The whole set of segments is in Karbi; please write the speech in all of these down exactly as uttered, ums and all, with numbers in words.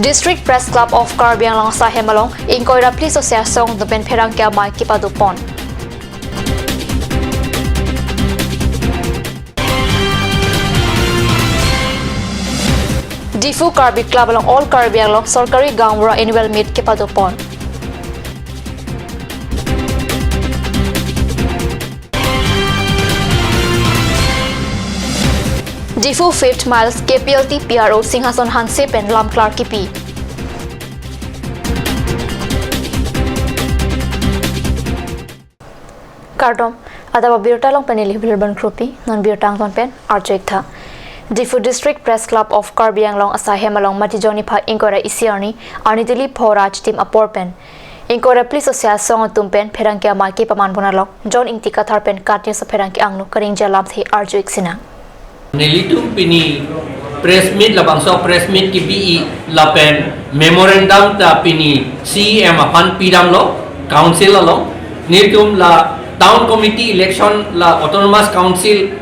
District Press Club of Karbi Anglong asai hem along ingkoi ra phli sosi asong atum pen pherangke amei kepadopon. Diphu Karbi Club along All Karbi Anglong Sorkari Gaonbura Annual Meet kepadopon. Diphu Fifth Miles K P L T P R O Singhason Hanse pen lamklar kipi. Kardom, adap abirta along pen neli Hilbirban Kropi, non birta angton pen arju-ik tha. Diphu District Press Club of Karbi Anglong asai hem along Matijong niphai ingkoi ra isi arni, arni Dili pho ra chitim apor pen ingkoi ra phli sosi asong atum pen pherangke amei kepamanpon along John Ingti Kathar pen KAT News apherangke angno kaningje alamthe arju-ik sinang. Nelitum pini press meet, labangso press meet kipi-i lapen memorandum ta pini C E M aphan pidamlo, council along. Nelitum la town committee election, la autonomous council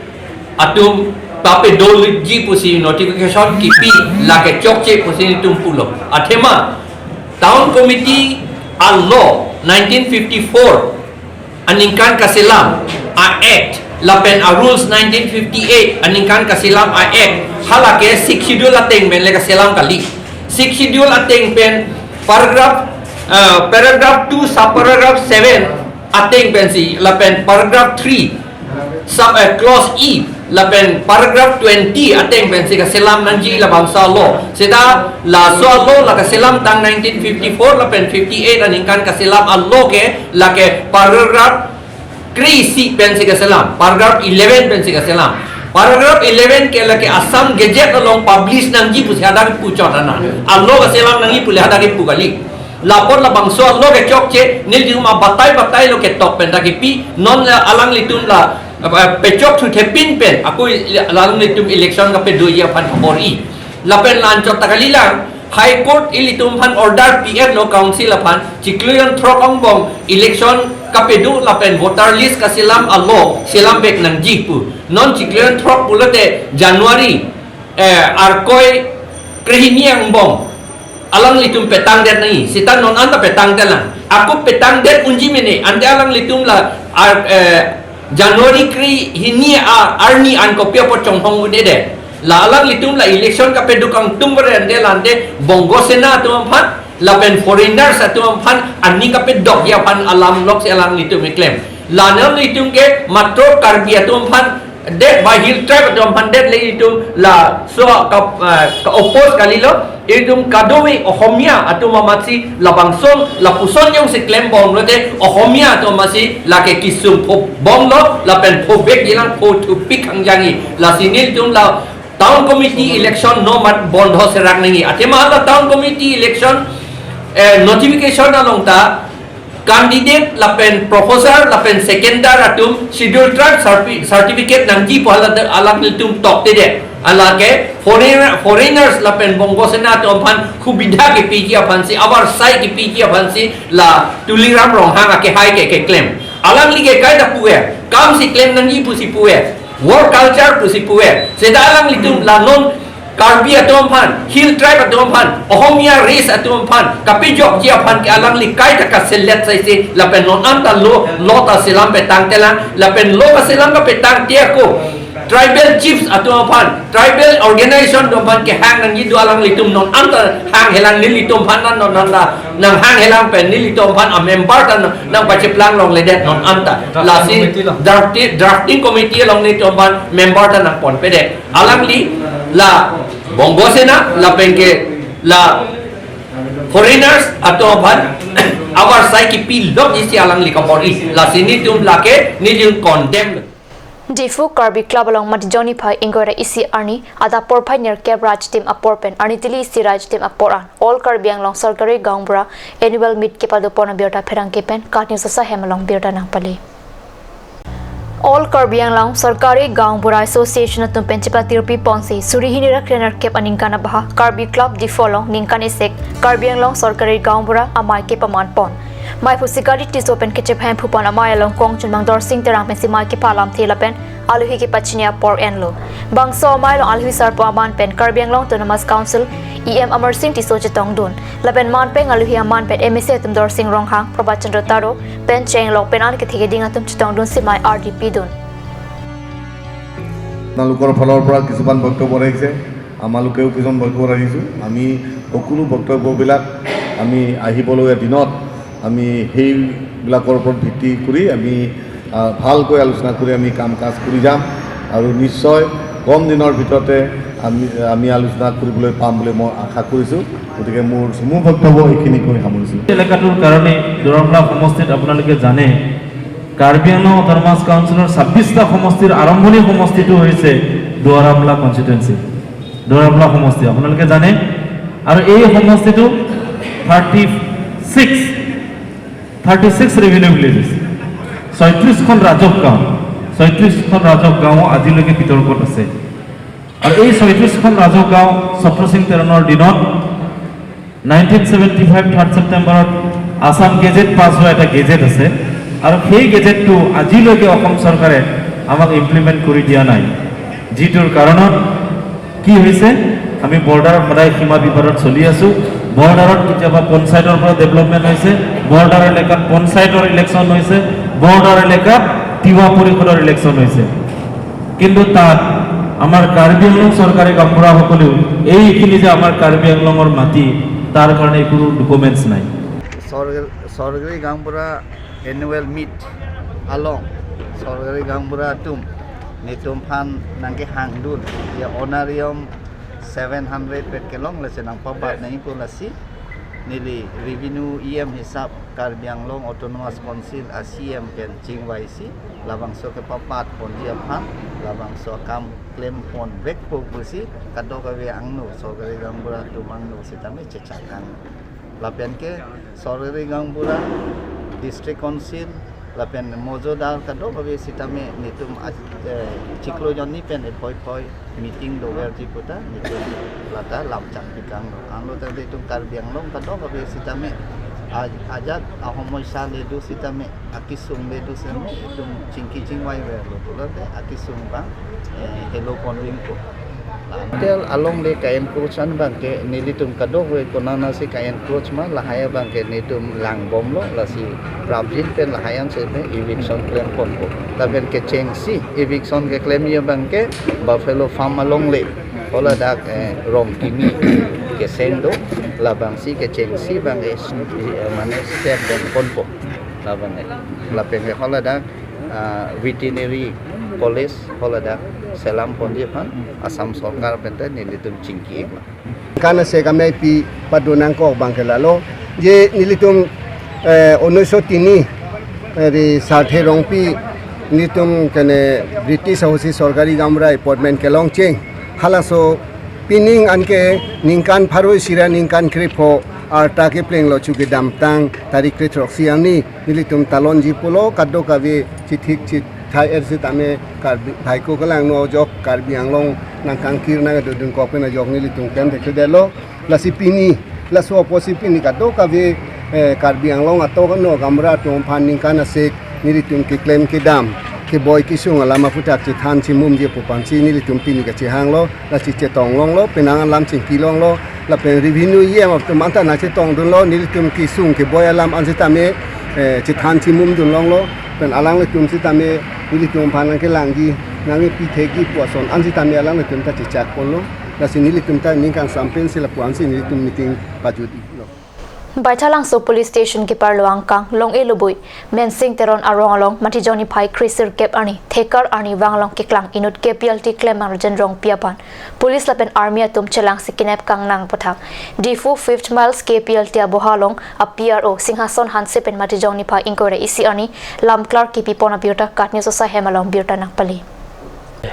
atum papedolji pusi notification kipi, lake chokche pusi nelitum pulo. Athema town committee a-law nineteen fifty-four aningkan kaselam a-act lapen a-rules nineteen fifty-eight aningkan kaselam a-act, halake Sixth Schedule ateng pen le kaselam kali. Sixth Schedule ateng pen paragraph, uh, paragraph two subparagraph seven ateng pensi lapen paragraph three sub, eh, clause E lapen paragraph twenty ateng pensi kaselam nangji labangso a-law. Seta laso a-law la kaselam tang nineteen fifty-four lapen fifty-eight aningkan kaselam a-law ke lake paragraph kre-isi pensi kaselam, paragraph eleven pensi kaselam. Paragraph eleven ke lake Assam Gazette along publish nangji pusi hadak pu chot ana. A-law kaselam nangji pule hadak pu kali. Lapot labangso a-law ke chokche, nelitum abatai batai lo ketok pen ta kipi, non la alanglitum la, eh, pechok thuthe pin pen, ako alanglitum election kapedoji aphan kabor-i. Lapen la-anchot ta kalilang, High Court ilitum aphan order pi-etlo council aphan, chiklo jon throk angbong election kapedo lapen voter list kaselam a-law, selam vek nangji pu. Non chiklo jon throk pulote January, eh, arkoi krehini angbong alanglitum petangdet nangji, seta non anta petangdet lang. Ako petangdet unji mene, ante alanglitum la, ar-, eh, January krehini a-, arni an kopi apot chonghong un-edet. La alanglitum la election kapedo kangtung beren de lante Bongo Sena atum aphan, lapen foreigners atum aphan, ani kapedokji aphan alam loksi alanglitum keklem. La nanglitum ke matro Karbi atum aphan det ba Hill Tribe atum aphan det le itum laso ka, eh, ka-oppose kalilo, itum kadokave Ohomia atum amatsi labangso lapuson jongsi klembomlote Ohomia atum amatsi lake kesung phobomlo, lapen phovekji lang, pho thupik hangjangji. Lasi nelitum la town committee election nomat bondho serak nangji. Athema la town committee election, eh, notification along ta candidate lapen proposal lapen seconder atum Schedule Tribe certi-, certificate nangji pu hala alanglitum toktedet. Alake foreigner, foreigners lapen Bongo Sena atum aphan subidha kepiji aphansi, avarsai kepiji aphansi la Tuliram Ronghang akehai ke keklem. Alangli ke kaita puve, kamsi klem nangji pusi puve, work culture pusi puve. Seta alanglitum la non Karbi atum aphan, Hill Tribe atum aphan, Ohomia race atum aphan kapejokji aphan ke alangli kaita kaselet saisi lapen non anta law, law ta selam petangtelang, lapen law kaselam kapetangte ako tribal chiefs atum aphan, tribal organization atum aphan kehang nangji do, alanglitum non anta hanghelang, nelitum aphan non anta nanghanghelang pen nelitum aphan a-member ta nang, nangpacheplang longledet non anta. Lasi drafti-, drafting committee along nelitum aphan member ta nangponpedet. Alangli la Bongo Sena lapen ke la foreigners atum aphan avarsai kepilok isi alangli kabor-i. Lasi nelitum lake nelitum condemn. Diphu Karbi Club along Matijong niphai ingkoi ra isi arni adap porphai nerkep ra chitim apor pen arni Dili isi ra chitim apor an All Karbi Anglong Sorkari Gaonbura Annual Meet kepadopon abirta pherangke pen KAT News asai hem along birta nangpale. All Karbi Anglong Sorkari Gaonbura Association atum pen chepatirpi ponsi suri hini ra kre nerkep aningkan abaha Karbi Club Diphu along ningkan isi Karbi Anglong Sorkari Gaonbura amei kepamanpon. Maiphu Sikari Tisso pen kachepahemphu pon amei along kong chunmang Dorsing Terang pensi mei kepha lamthe lapen alohi kepachini apor enlo. Bangso amei along alohi sarpo aman pen Karbi Anglong Autonomous Council E M Amarsing Tisso chetongdun. Lapen man pen alohi aman pen M A C atum Dorsing Ronghang, Prabhat Chandra Taro pen cheng lok pen an kethe keding atum chetongdunsi mei ardi pidun. আপোনালোকৰ ফালৰ পৰা কিছুমান বক্তব্য ৰাখিছে, আমালোকেও কিছুমান বক্তব্য ৰাখিছোঁ। আমি সকলো বক্তব্যবিলাক আমি আহিবলগীয়া দিনত আমি সেইবিলাকৰ ওপৰত ভিত্তি কৰি আমি, আহ, ভালকৈ আলোচনা কৰি আমি কাম কাজ কৰি যাম আৰু নিশ্চয় কম দিনৰ ভিতৰতে আমি, আমি আলোচনা কৰিবলৈ পাম বুলি মই আশা কৰিছোঁ। গতিকে মোৰ চমু বক্তব্য এইখিনি কৈ সামৰিছোঁ। এলেকাটোৰ কাৰণে দৰংলা সমষ্টিত আপোনালোকে জানে, কাৰ্বি আংলং অট'নমাছ কাউন্সিলৰ ছাব্বিশটা সমষ্টিৰ আৰম্ভণি সমষ্টিটো হৈছে দুৱাৰামলা কনষ্টিটুৱেঞ্চি, দুৱাৰামলা সমষ্টি আপোনালোকে জানে। আৰু এই সমষ্টিটো thirty six, thirty six revenue villages, ছয়ত্ৰিশখন ৰাজহ গাঁও, ছয়ত্ৰিশখন ৰাজহ গাঁও আজিলৈকে বিতৰ্কত আছে। আৰু এই ছয়ত্ৰিশখন ৰাজহ গাঁও ছত্ৰসিং তেৰণৰ দিনত নাইনটিন ছেভেণ্টি ফাইভ থাৰ্ড ছেপ্টেম্বৰত আছাম গেজেট পাছ হোৱা এটা গেজেট আছে, আৰু সেই গেজেটটো আজিলৈকে অসম চৰকাৰে আমাক ইমপ্লিমেণ্ট কৰি দিয়া নাই। যিটোৰ কাৰণত কি হৈছে, আমি বৰ্ডাৰত সদায় সীমা বিবাদত চলি আছো। বৰ্ডাৰত কেতিয়াবা পঞ্চায়তৰ পৰা ডেভেলপমেণ্ট হৈছে, বৰ্ডাৰ এলেকাত পঞ্চায়তৰ ইলেকশ্যন হৈছে, বৰ্ডাৰ এলেকাত তিৱা পৰিষদৰ ইলেকশ্যন হৈছে। কিন্তু তাত আমাৰ কাৰ্বি আংলং চৰকাৰী গাঁওবুঢ়াসকলেও এইখিনি যে আমাৰ কাৰ্বি আংলঙৰ মাটি, তাৰ কাৰণে কোনো ডকুমেণ্টছ নাই। চৰকাৰী গাঁওবুঢ়া এনুৱেল মিট along চৰকাৰী গাঁওবুঢ়া atum netum aphan nangkehangdun, ya honorarium seven hundred pen kelong lasi nangpabat nangji pu lasi neli revenue E M hisap Karbi Anglong Autonomous Council a C M pen chingvaisi labangso kepabat ponji aphan labangso akam klem ponvekpo pusi kadokave angno sorkari gaonbura atum angno sitame chechak angno. Lapen ke sorkari gaonbura, district council, lapen mojodar kadokave sitame netum a-, eh, chiklo jonni pen ephoi phoi meeting doverji puta netum lata lamchak pikang lo. Anglo tangte itum Karbi Anglong kadokave sitame a-, ajat ahomoi sa ledu sitame akesung ledu sitame itum chingki chingvai verlo pulote akesung abang, eh, helo ponvekpo. Hotel alongle ka-encroach an abangke nelitum kadokave konatsi ka-encroach ma lahai abangke netum langbomlo lasi prapjin pen lahai ansi pen eviction klem ponpo. Lapen kechengsi eviction keklemji abangke Buffalo Farm alongle holadak, eh, Rongkimi keseng do, labangsi kechengsi abangke, eh, mane step dam ponpo. Labangke, lapen ke holadak, ah, veterinary college holadak selam ponji aphan Assam sorkar pente nelitum chingki ikma. Kana se kamai pi padonang kok abangke lalo je nelitum, eh, unoiso tini, eh, ri Sarthe Rongpi nelitum kene British ahutsi sorkari gaonbura appointment kelong cheng. Halaso pining anke ningkan pharo isi ra ningkan krepho arta keplenglo chu kedamtang tarik krethroksi arni nelitum talonji pulo kadokave chithik chithai er sitame Karbi bhaiko kelangno ajok Karbi Anglong nangkangkir nangkedodun kok pen ajok nelitum klem thekthedetlo. Lasi pini, laso apotsi pini kadokave, eh, Karbi Anglong ato kano gaonbura atum aphan ningkan asek nelitum keklem kedam keboi kesung alam aphuthak chethan chimumji pu aphansi nelitum pini kachehanglo. Lasi chetong longlo, penang alam chingki longlo, lapen revenue E M atum anta nangchetongdunlo, nelitum kesung keboi alam an sitame, eh, chethan chimumdun longlo, pen alanglitum sitame nelitum aphan nangkelangji, nangkepi thekji pu ason an sitame alanglitum ta chechak ponlo, lasi nelitum ta ningkan sam pensi lapu ansi nelitum meeting pajut iklo. Baithalangso Police Station keparlo angkang Long-e Lobui, Mensing Teron arong along Matijong niphai kre sirkep arni thekar arnivang along keklang inut K P L T klemnang Rajen Rongpi aphan police lapen army atum chelangsi kidnap kangnang aphuthak Diphu fifth miles K P L T aboha along a P R O Singhason Hanse pen Matijong niphai ingkoi ra isi arni lamklar kipi pon abirta KAT News asai hem along birta nangpale.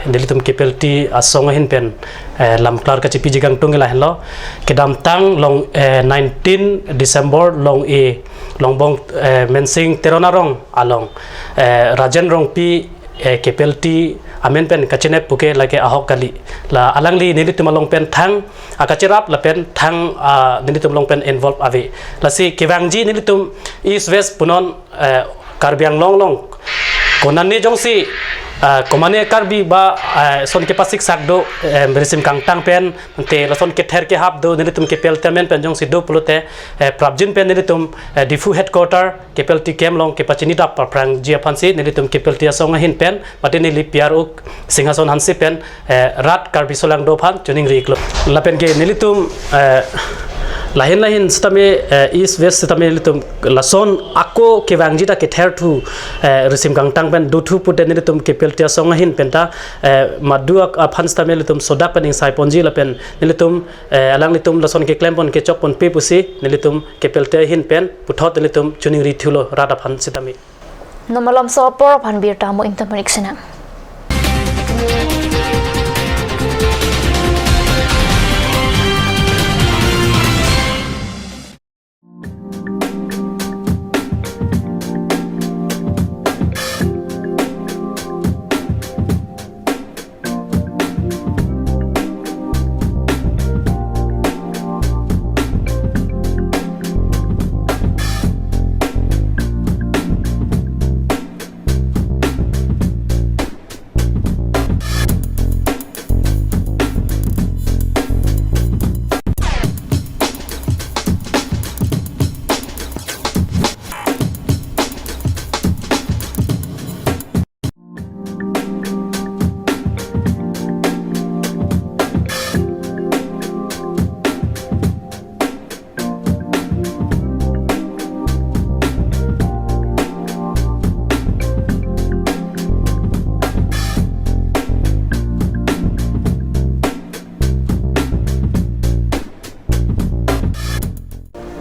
Nelitum K P L T asong ahin pen, eh, lamklar kachipiji kangtung lahenlo. Kedamtang long, eh, nineteen December Long-e, Longbong, eh, Mensing Teron arong along, eh, Rajen Rongpi, eh, K P L T amen pen kachinep puke lake ahok kali. La alangli nelitum along pen thang, ah, kacherap lapen thang, ah, nelitum along pen involve ave. Lasi kevangji nelitum East West punon, eh, Karbi Anglong along konane jongsi, ah, komane Karbi ba, eh, son kepasik sak do, eh, risim kangtang pen, ante lason kether kehap do, nelitum kepelte amen pen jongsi do pulote, eh, prapjin pen nelitum, eh, Diphu headquarter kepelte camp along kepachini dap aphrangji aphansi nelitum kepelte asong ahin pen, mate neli P R O Singhason Hanse pen, eh, rat Karbi solang do aphan choningri iklo. Lapen ke nelitum, eh, lahin lahin sitame, eh, East West sitame nelitum lason ako kevangji ta kether thu, eh, risim kangtang pen do thu pute nelitum kepelte asong ahin pen ta, eh, madu ak-, aphan sitame nelitum sodak pen ingsai ponji lapen nelitum, eh, alanglitum lason keklem pon kechok ponpe pusi nelitum kepelte ahin pen puthot nelitum choningri thulo rat aphan sitame. Non malomso apor aphan birta mo ington panik sinang.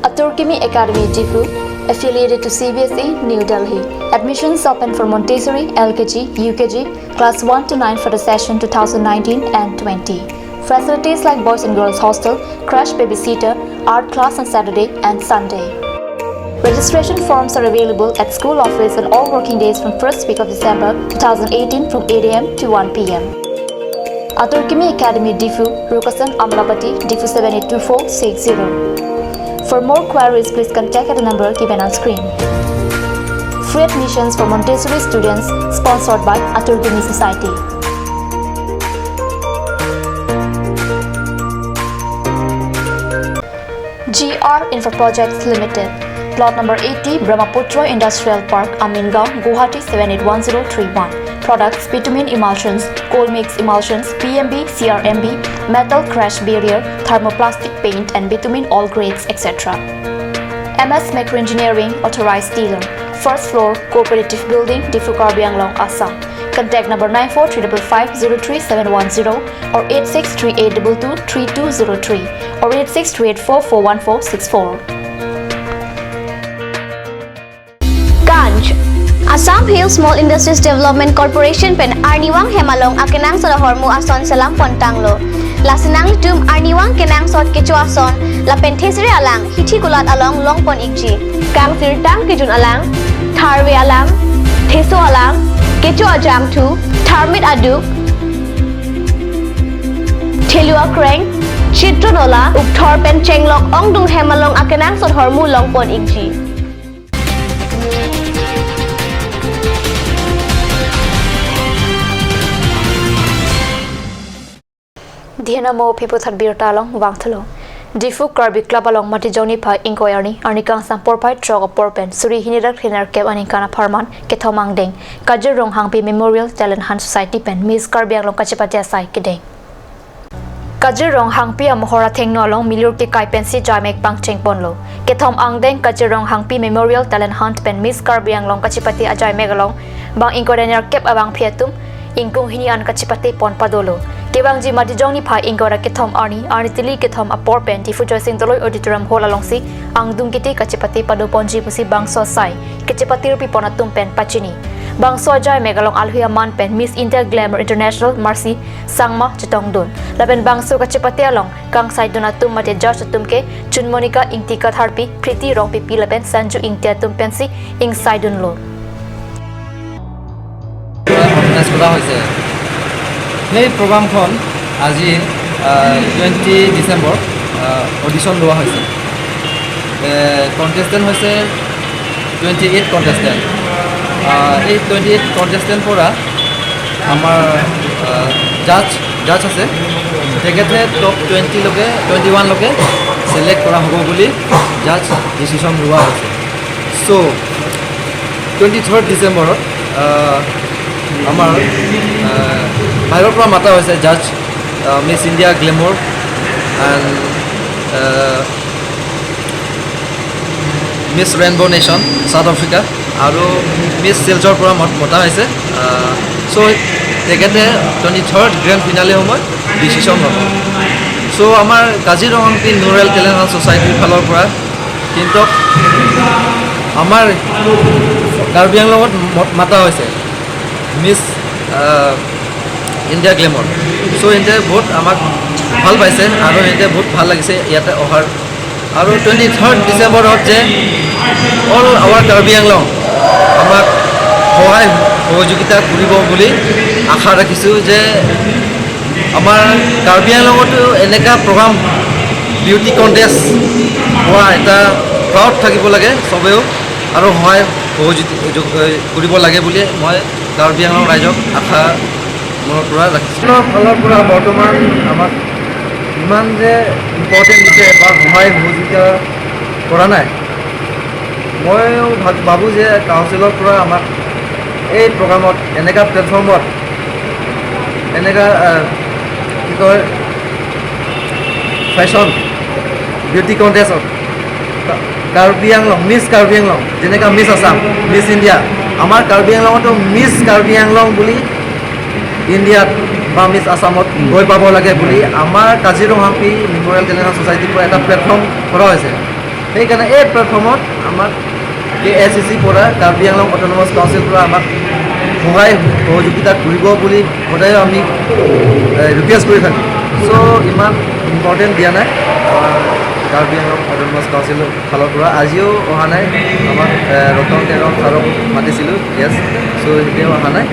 Atur Kimi Academy Diphu, affiliated to C B S E, New Delhi. Admissions open for Montessori, L K G, U K G, class one to nine for the session two thousand nineteen and twenty. Facilities like boys and girls hostel, crash babysitter, art class on Saturday and Sunday. Registration forms are available at school office on all working days from first week of December two thousand eighteen from eight A M to one P M. Atur Kimi Academy Diphu, Rukasan Amlapati, Diphu seven eight two four six zero. For more queries, please contact at the number given on screen. Free admissions for Montessori students, sponsored by Atur Kimi Society. G R Infra Projects Limited. Plot number eighty, Brahmaputra Industrial Park, Amingaon, Guwahati seven eight one zero three one. Products: bitumen emulsions, cold mix emulsions, P M B, C R M B, metal crash barrier, thermoplastic paint and bitumen all grades, et cetera. M S Macro Engineering, authorized dealer. First floor, Cooperative Building, Diphu, Karbi Anglong, Assam. Contact number nine four three double five zero three seven one zero or eight six three eight double two three two zero three or eight six three eight four four one four six four. Ganj. Assam Hill Small Industries Development Corporation pen arnivang hem along akenangsot ahormu ason selam pontanglo. Lasi nanglitum arnivang kenangsot kecho ason lapen thesere alang hithi kulat along longpon ikji. Kangsirtang kejun alang, tharve alang, theso alang, kecho ajangthu, tharmit aduk, thelu akreng, chitron ola, ukthor pen chenglok ongdung hem along akenangsot ahormu longpon ikji. Dihena mo phiputhat birta along vangthulo. Diphu Karbi Club along Matijong niphai ingkoi arni, arni kangsam porphai throk apor pen suri hini ra kre nerkep aningkan apharman kethom angdeng Kajir Ronghangpi Memorial Talent Hunt Society pen Miss Karbi Anglong kachepate asai kedeng. Kajir Ronghangpi amohor athengno along milur kekai pensi jaimek pangcheng ponlo. Kethom angdeng Kajir Ronghangpi Memorial Talent Hunt pen Miss Karbi Anglong kachepate ajaimek along bang ingkoi ra nerkep abangphi atum ingkung hini an kachepate pon padolo. Kevangji Matijong niphai ingkoi ra kethom arni, arni tili kethom apor pen Diphu Joysing Doloi Auditorium Hall alongsi angdung kiti kachepate pado ponji pusi bangso asai kachepate rupi pon atum pen pachini. Bangso ajaimek along alohi aman pen Miss India Glamour International Mercy Sangma chetongdun. Lapen bangso kachepate along kangsaidun atum mate judge atum ke Chunmonika Ingti Katharpi, Priti Rongpipi lapen Sanju Ingti atum pensi ingsaidunlo. Organize কৰা হৈছে। এই প্ৰগ্ৰামখন আজি টুৱেণ্টি ডিচেম্বৰ অডিশ্যন লোৱা হৈছে। কণ্টেষ্টেণ্ট হৈছে twenty eight contestant. এই twenty eight contestant পৰা আমাৰ জাজ জাজ আছে, তেখেতে টপ টুৱেণ্টিলৈকে টুৱেণ্টি ওৱানলৈকে ছিলেক্ট কৰা হ'ব বুলি জাজ ডিচিশ্যন লোৱা হৈছে। চ' টুৱেণ্টি থাৰ্ড ডিচেম্বৰত আহ, আমাৰ আহ, বাহিৰৰ পৰা মাতা হৈছে জাজ, মিছ ইণ্ডিয়া গ্লেমৰ এণ্ড মিছ ৰেইনব' নেশ্যন ছাউথ আফ্ৰিকা আৰু মিছ শিলচৰৰ পৰা মত মতা হৈছে। চ' তেখেতে টুৱেণ্টি থাৰ্ড গ্ৰেণ্ড ফিনালে সময় ডিচিশ্যন ল'ব। চ' আমাৰ কাজিৰঙা মিমৰিয়েল টেলেণ্ট হাণ্ট ছ'চাইটিৰ ফালৰ পৰা কিন্তু আমাৰ কাৰ্বি আংলঙত ম- মাতা হৈছে মিছ ইণ্ডিয়া গ্লেমৰ। চ' সিহঁতে বহুত আমাক ভাল পাইছে আৰু সিহঁতে বহুত ভাল লাগিছে ইয়াতে অহাৰ। আৰু টুৱেণ্টি থাৰ্ড ডিচেম্বৰত যে অল অভাৰ কাৰ্বি আংলং আমাক সহায় সহযোগিতা কৰিব বুলি আশা ৰাখিছোঁ যে আমাৰ কাৰ্বি আংলঙতো এনেকুৱা প্ৰগ্ৰাম, বিউটি কণ্টেষ্ট হোৱা এটা প্ৰাউড থাকিব লাগে চবেও আৰু সহায় সহযোগিতা যোগ- কৰিব লাগে বুলি মই কাৰ্বি আংলং ৰাইজক আশা মনৰ পৰা ৰাখিছোঁ। কাউন্সিলৰ ফালৰ পৰা বৰ্তমান আমাক ইমান যে ইম্পৰ্টেণ্ট দিছে বা সহায় সহযোগিতা কৰা নাই, মই ভাব- ভাবোঁ যে কাউন্সিলৰ পৰা আমাক এই প্ৰগ্ৰামত এনেকুৱা প্লেটফৰ্মত এনেকুৱা আহ, কি কয় ফেশ্বন বিউটি কণ্টেষ্টত কাৰ্বি আংলং, মিছ কাৰ্বি আংলং, যেনেকা মিছ আছাম, মিছ ইণ্ডিয়া, আমাৰ কাৰ্বি আংলঙতো মিছ কাৰ্বি আংলং বুলি ইণ্ডিয়াত বা মিছ আছামত গৈ পাব লাগে বুলি আমাৰ কাজিৰঙা হাম্পি মেমৰিয়েল টেলেণ্ট ছ'চাইটিৰ পৰা এটা প্লেটফৰ্ম কৰা হৈছে। সেইকাৰণে এই প্লেটফৰ্মত আমাক কে এ চি চিৰ পৰা কাৰ্বি আংলং অট'নমাছ কাউন্সিলৰ পৰা আমাক সহায় সহযোগিতা কৰিব বুলি সদায় আমি ৰিকুৱেষ্ট কৰি থাকোঁ। চ' ইমান ইম্পৰ্টেণ্ট দিয়া নাই আমাৰ কাৰ্বি আংলং অট'নমাছ কাউন্সিলৰ ফালৰ পৰা। আজিও অহা নাই। আমাক এ, ৰতন তেৰণ ছাৰক মাতিছিলোঁ, য়েছ। চ' এতিয়াও অহা নাই।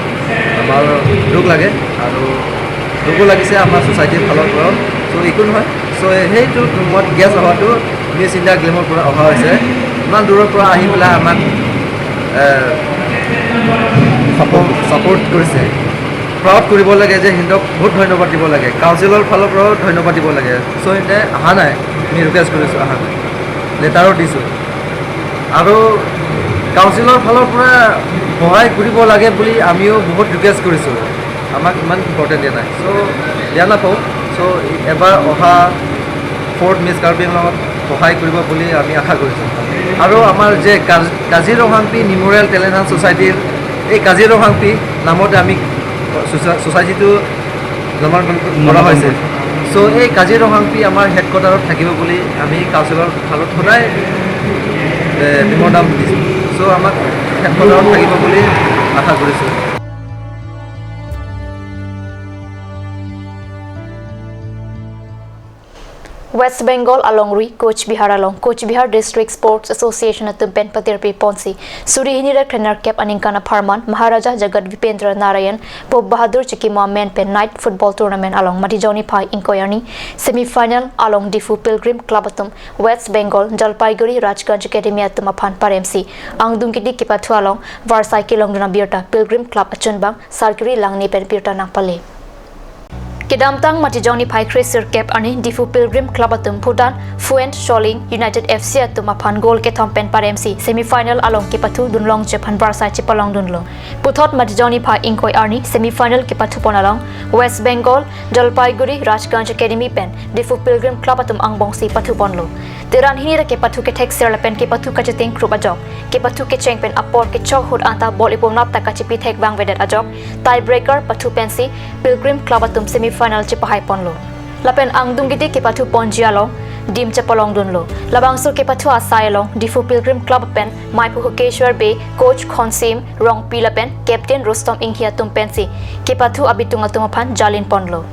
আমাৰ দুখ লাগে আৰু দুখো লাগিছে আমাৰ ছ'চাইটিৰ ফালৰ পৰাও। চ' একো নহয়। চ' সেইটো ৰুমত গেষ্ট অহাটো মিছ ইণ্ডিয়া গ্লেমৰ পৰা অহা হৈছে। ইমান দূৰৰ পৰা আহি পেলাই আমাক ছাপোৰ্ট কৰিছে। প্ৰাউড কৰিব লাগে যে সিহঁতক বহুত ধন্যবাদ দিব লাগে, কাউন্সিলৰ ফালৰ পৰাও ধন্যবাদ দিব লাগে। চ' সিহঁতে অহা নাই, আমি ৰিকুৱেষ্ট কৰিছোঁ, অহা নাই, লেটাৰো দিছোঁ। আৰু কাউন্সিলৰ ফালৰ পৰা সহায় কৰিব লাগে বুলি আমিও বহুত ৰিকুৱেষ্ট কৰিছোঁ, আমাক ইমান ইম্পৰ্টেণ্ট দিয়া নাই। চ' বেয়া নাপাওঁ। চ' এবাৰ অহা ফ'ৰ্থ মিছ কাৰ্বি আংলঙত সহায় কৰিব বুলি আমি আশা কৰিছোঁ। আৰু আমাৰ যে কাজ- কাজিৰঙা হাম্পি মেমৰিয়েল টেলেণ্ট হাণ্ট ছ'চাইটিৰ এই কাজিৰঙা হাম্পি নামতে আমি ছ'চা- ছ'চাইটিটো নামাকৰণ কৰা হৈছে। চ' এই কাজিৰঙা হাম্পি আমাৰ হেডকোৱাৰ্টাৰত থাকিব বুলি আমি কাউন্সিলৰ ফালত সদায় মেম'ৰাণ্ডাম দিছোঁ। চ' আমাক হেডকোৱাৰ্টাৰত থাকিব বুলি আশা কৰিছোঁ। West Bengal alongri Coach Bihar along Coach Bihar District Sports Association atum pen patirpi ponsi suri hini ra krenerkep aningkan apharman Maharaja Jagat Vipendra Narayan Bhop Bahadur chikimo amen pen night football tournament along Matijong niphai ingkoi arni semi final along Diphu Pilgrim Club atum West Bengal Jalpaiguri Rajganj Academy atum aphan paremsi angdung kidi kepathu along varsai kelongdun abirta Pilgrim Club achunbang Sarkiri Langni pen birta nangpale. Kedamtang Matijong niphai kre sirkep arni Diphu Pilgrim Club atum Bhutan Phuent Sholing United F C atum aphan goal kethom pen paremsi semi final along kepathu dunlong chephan varsai chepalongdunlo. Puthot Matijong niphai ingkoi arni semi final kepathu pon along West Bengal Jalpaiguri Rajganj Academy pen Diphu Pilgrim Club atum angbongsi pathu ponlo. Teran hini ra kepathu kethek sir lapen kepathu kachiteng krup ajok, kepathu kecheng pen apor kechok ahut anta ball ipum nap ta kachipi thek vangvedet ajok, tie breaker pathu pensi Pilgrim Club atum semi final chepahai ponlo. Lapen angdung kidi kepathu ponji along dim chepalongdunlo. Labangso kepathu asai along Diphu Pilgrim Club pen Maipu Hokeshwar Bey, coach Khonsim Rongpi lapen captain Rustom Inghi atum pensi kepathu abitung atum aphan jalin ponlo.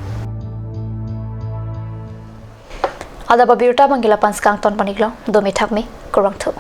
Adap abirta abang ke lapu-an si kangton pon-iklo, dome thakme, kurvangthu.